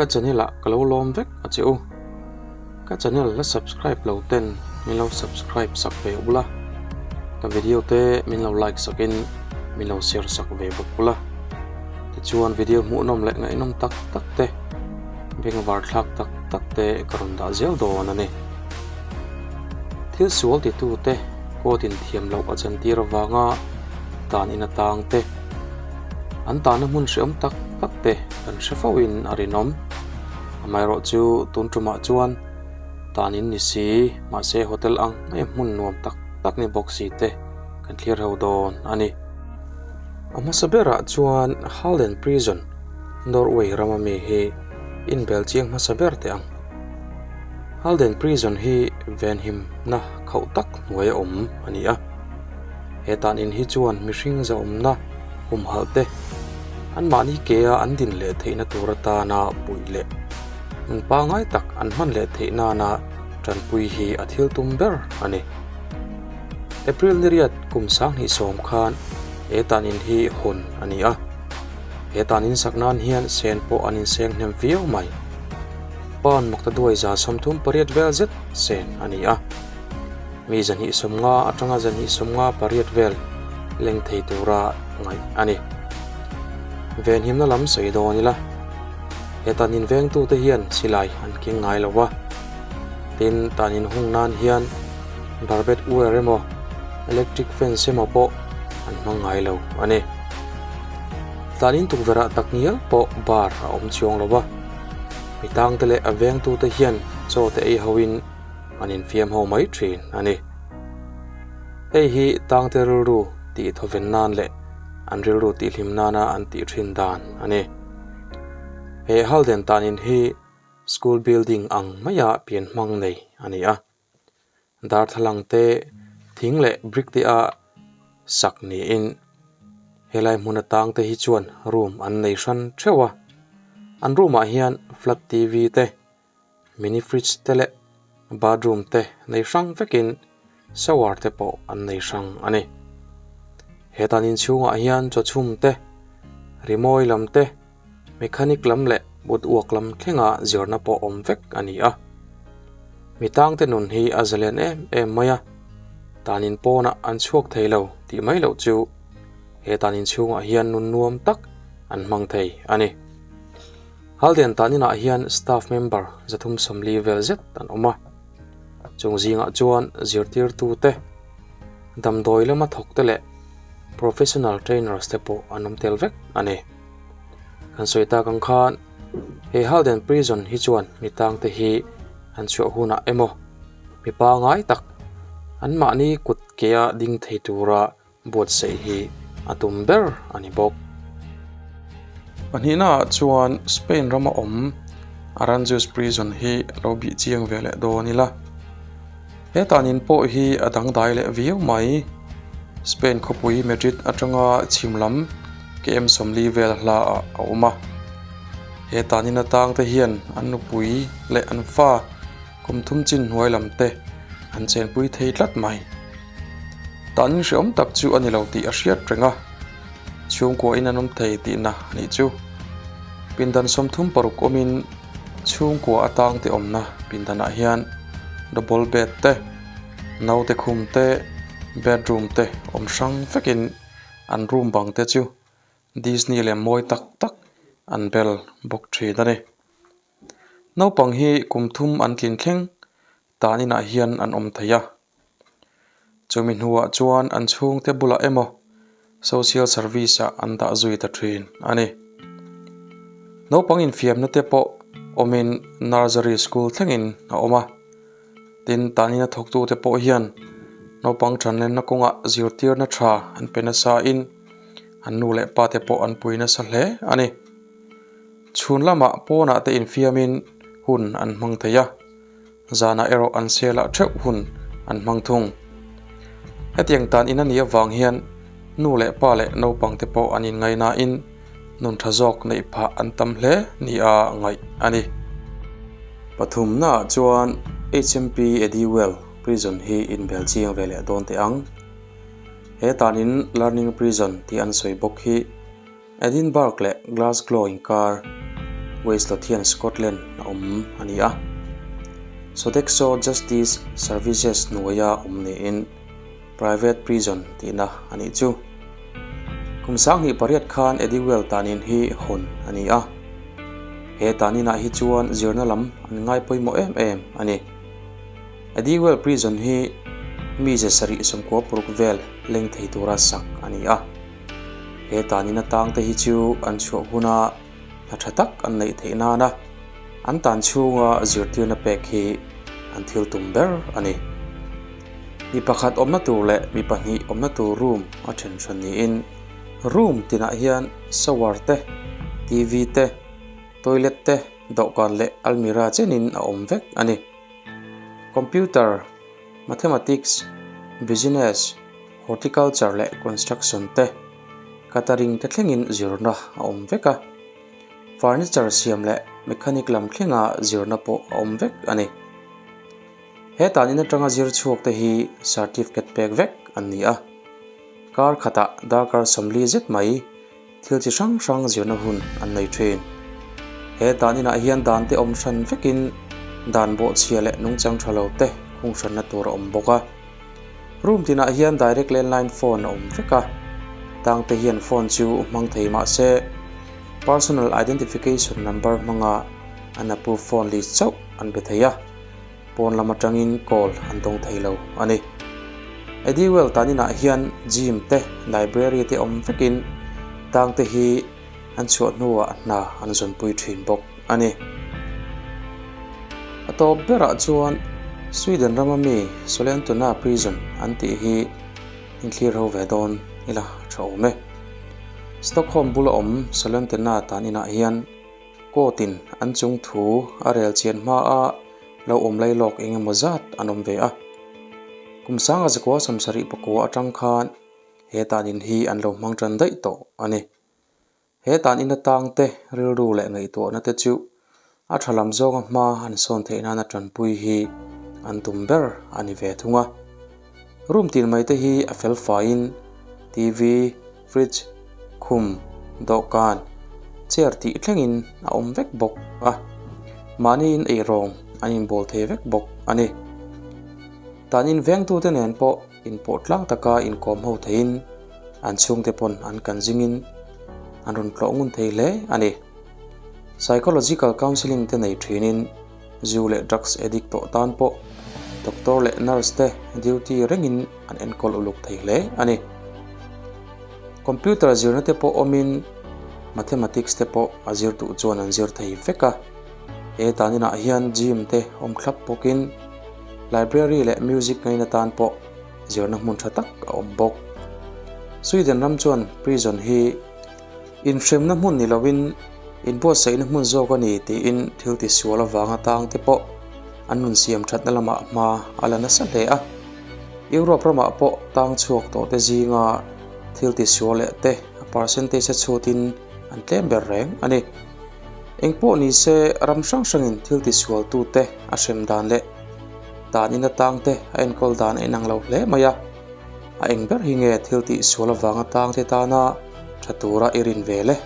Ka channel ah ka lo lawm vek a che u. Ka channel la subscribe lo ten min lo subscribe sak ve ula, ka video te min lo like sak in min lo share sak ve bawk ula. Tichuan video hmuhnawm leh ngaihnawm tak tak te, bengvar thlak tak tak te ka rawn dah zel dawn a ni. Thil sual titu te court in thiam loh a chantir avanga tan in atang te, an tahna hmun hreawm tak tak te kan hre fo in a rinawm. Amaherawh chu tun tumah chuan tan in ni si, mahse hotel ang mai hmun nuam tak tak ni bawk si te kan thlir ho dawn a ni. A hmasa berah chuan Halden Prison, Norway rama mi hi inbel chiang hmasa ber teh ang. Halden Prison hi venhimna khauh tak hnuaia awm a ni a. He tan in hi chuan mihring zahawmna humhalh te, anmahni kea an din leh theihna tur atana puih leh hmun pangngai tak an hman leh theih nana tanpui hi a thil tum ber a ni. April niriat kum 2010 khan he tan in hi hawn a ni a. He tan in sak nan hian sen pawh an inseng hnem viau mai. Pound maktaduai 38 vel zet sen a ni a. Mi 250 atanga 258 vel leng thei tura ngaih a ni. Venhimna lam sawi dawn ila, he tan in vengtute hian silai an keng ngai lo va. Tin, tan in hung nan hian barbed wire emaw electric fence emaw pawh an hmang ngai lo a ni. Tan in tukverh ah takngial pawh bar a awm chuang lo va. Mi tangte leh a vengtute hian chaw te ei hoin an infiam ho mai thin a ni. Hei hi tangte rilru tih thawven nan leh an rilru tihhlim nana an tih thin dan a ni. He Halden tan in hi school building ang maia pian hmang nei a ni a. Darthlalang te thing leh brick te a sak niin helai hmun atang te hi chuan room an nei hran theuh a. An room ah hian flat TV te mini fridge te leh bathroom te nei hrang vekin shower te pawh an nei hrang a ni. He tan inchhungah hian chawchhum te rimawi lam te Mechanic lam leh woodwork lam thlenga zirna pawh awm vek a ni a. Mi tangte nun hi a zalen em em mai a, tanin pawnah an chhuak thei lo tih mai loh chu he tanin chhungah hian nun nuam tak an hmang thei a ni. Halden taninah hian staff member 340 vel zet an awm a, chung zingah chuan zirtirtute, damdawi lama thawkte leh professional trainers te pawh an awm tel vek a ni. Kan sawi tak ang khan he Halden Prison hi chuan mi tangte hi an chhuah hunah emaw mi pangai tak anmahni kut kea ding thei tura buatsaih hi a tum ber a ni bawk. Pahnihnaah chuan Spain rama awm Aranjuez Prison hi lo bih chiang ve leh dawn ila. He tanin pawh hi a dangdai leh viau mai. Spain khawpui Madrid atanga chhim lam KM 40 vel hla ah a awm a. He tanin atang te hian an nupui leh an fa kum thum chin hnuai lam te an chenpui thei tlat mai. Tanin hreawm tak chu a ni lo tih a hriat reng a, chhungkua in an awm thei tihna a nih chu. Pindan 36 awmin Chhungkua atang te awmna pindanah hian double bed te, naute khum te, bedroom te awm hrang vekin an room bang te chu Disney leh mawi tak tak an bel bawk thin a ni. Naupang hi kum thum an tlin thleng tan inah hian an awm thei a. Chumi hnuah chuan an chhungte bulah emaw social service ah an dah zui ta thin a ni. Naupang infiamna te pawh awmin nursery school thlengin a awm a, tin tanina thawktute pawh hian naupang thanlenna kawngah zirtirna tha an pe nasa in an nu leh pa te pawh an pui nasa hle a ni. Chhun lamah pawnah te infiamin hun an hmang thei a. Zanah erawh an selah theuh hun an hmang thung. Hetiang tan in a nih avang hian nu leh pa leh naupang te pawh an inngaihnain nun tha zawk neih phah an tam hle nia ngaih a ni. Pathumnaah chuan HMP Addiewell Prison hi inbel chiang ve leh dawn teh ang. He tanin Learning Prison tih an sawi bawk hi Edinburgh leh Glasgow inkar West Lothian, Scotland a awm a ni a. Sodexo Justice Services hnuaia awm niin Private Prison tihna a nih chu. Kum 2008 khan Ediwell tanin hi hawn a ni a. He taninah hi chuan zirna lam an ngai pawimawh em em a ni. Ediwell Prison hi mi 796 vel leng thei tura sak a ni a. He tanin atangte hi chu an chhuah huna hna tha tak an neih theih nana an tan chhunga zirtirna pek hi an thil tum ber a ni. Mi pakhat awmna tur leh mi pahnih awmna tur room a then hran niin room tinah hian shower te, TV te, toilet te, dawhkan leh almirah chenin a awm vek a ni. Computer, mathematics, business, Horticulture leh construction te, catering te thlengin zirna a awm vek a, furniture siam leh mechanic lam thlenga zirna pawh a awm vek a ni. He tan in atanga zir chhuak te hi certificate pek vek an ni a, kar khatah darkar 40 zet mai Thil chi hrang hrang zirna hun an nei thin. He dan inah hian dan te awm hran vekin dan bawhchhia leh nungchang tha lo te khung hranna tur a awm bawk a. Room tinah hian direct landline phone a awm vek a, tang te hian phone chu hmang thei mah se personal identification number hmanga an approve phone list chauh an be thei a. Pawn lam atangin call an dawng thei lo a ni. Ediwell taninah hian gym te, library te awm vekin tang te hi an chhuah hnuah hna an zawnpui thin bawk a ni. A tawp berah chuan Sweden rama mi Sollentuna Prison an tih hi inthlir ho ve dawn ila a tha awm e. Stockholm bula awm Sollentuna taninah hian Court in an chung thu a rel chian hma a lo awm lai lawk eng emaw zat an awm ve a. Kum 1979 atang khan he tan in hi an lo hmang tan daih tawh a ni. He tan in atang te rilru leh ngaihtuahna te chu a tha lam zawnga hma an sawn theih nana tanpui hi an tum ber a ni ve thung a. Room tin mai te hi a fel faiin TV, fridge, khum, dawhkan, chair tih thlengin a awm vek bawk a, mahniin eirawng an inbawl thei vek bawk a ni. Tan in vengtute nen pawh inpawh tlang taka inkawm ho theiin an chhungte pawn an kan zingin an rawn tlawh ngun thei hle a ni. Psychological counselling te nei thinin Zu leh drugs addict tawh tan pawh doctor leh nurse te duty rengin an enkawl uluk thei hle a ni. Computer zirna te pawh awmin mathematics te pawh a zir duh chuan an zir thei vek a. He tan inah hian gym te awm thlap bawkin library leh music ngaina tan pawh zirna hmun tha tak a awm bawk. Sweden ram chuan prison hi Inhremna hmun ni loin inbuatsaihna hmun zawk a ni tiin thil tisual avanga tangte pawh an nun siam thatna lamah hma a la nasa hle a. Europe ramah pawh tang chhuak tawhte zinga thil tisual leh te a percentage a chhutin an tlem ber reng a ni. Engpawh ni se ram hrang hrangin thil tisualtute a hrem dan leh dan in atangte a enkawl dan a inang lo hle mai a. A eng ber hi nge thil tihsual avanga tangte tana tha tura i rin ve le?